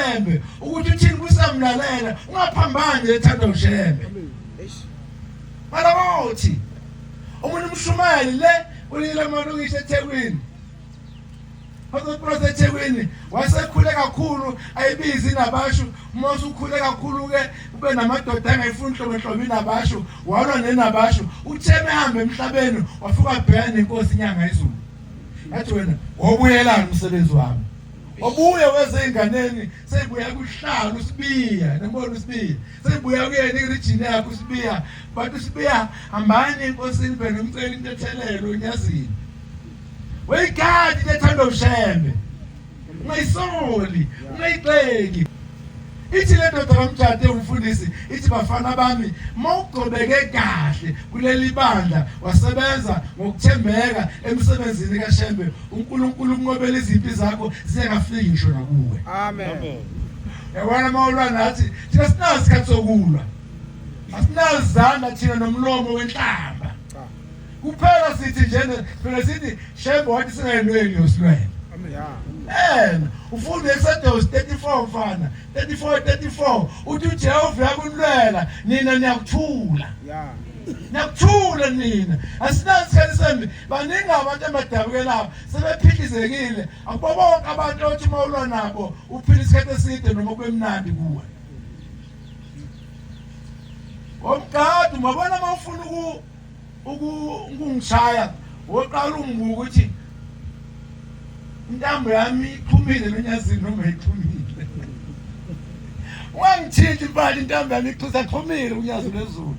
uShembe ukuthi uthini kusamlalela, ungaphambani ethanda uShembe. Balakothi omunye umshumayeli le kulile amalokishi eThekwini Pastor eThekwini wasekhule kakhulu ayibizi inabashu uma usukhule kakhulu ke ube namadoda angayifuni nhlobo nhlobo inabashu walwa nenabashu uthe mehambe emhlabeni wafika wabhekana nenkosi inyanga izulu yathi wena wobuyelani umsebenzi wami obuye weze enganeni seyibuya kuhlala usibiya nembona usibiya seyibuya kuyena irijini yakhe usibiya bathi usibiya hambani enkosini phela umcela intethelelo unyazini Weyigadi into ethandwa uShembe. Ungayisoli, ungayigxeki. Ithi le ndoda kamjade umfundisi ithi bafana bami mawugcobeke kahle kuleli bandla wasebenza ngokuthembeka emsebenzini kaShembe uNkulunkulu ukunqobela izimpi zakho zingakafiki ngisho nakuwe. Amen. Yabona mawulwa nathi thina sinaso isikhathi sokulwa. Asinazandla thina nomlomo wenhlamba. Kuphela sithi nje phela sithi Shembe wathi singayilweli yosilwela. Amen. Ufunde Exodus 34 mfana 34 34 uthi uJehova uyakunilwela nina niyakuthula. Yeah. Niyakuthula nina. Asinasikhathi sembi baningi abantu abadabukelayo sebephilizekile. Akubo bonke abantu othi uma ulwa nabo uphila isikhathi eside noma kube mnandi kuwe. Omgadi ungabona uma ufuna ukungishaya woqala ungibuka ukuthi intambo yami iqhumile nonyazini noma iqhumile. Ungangithinti mfana intambo yami iqhumile unyazi lwezulu.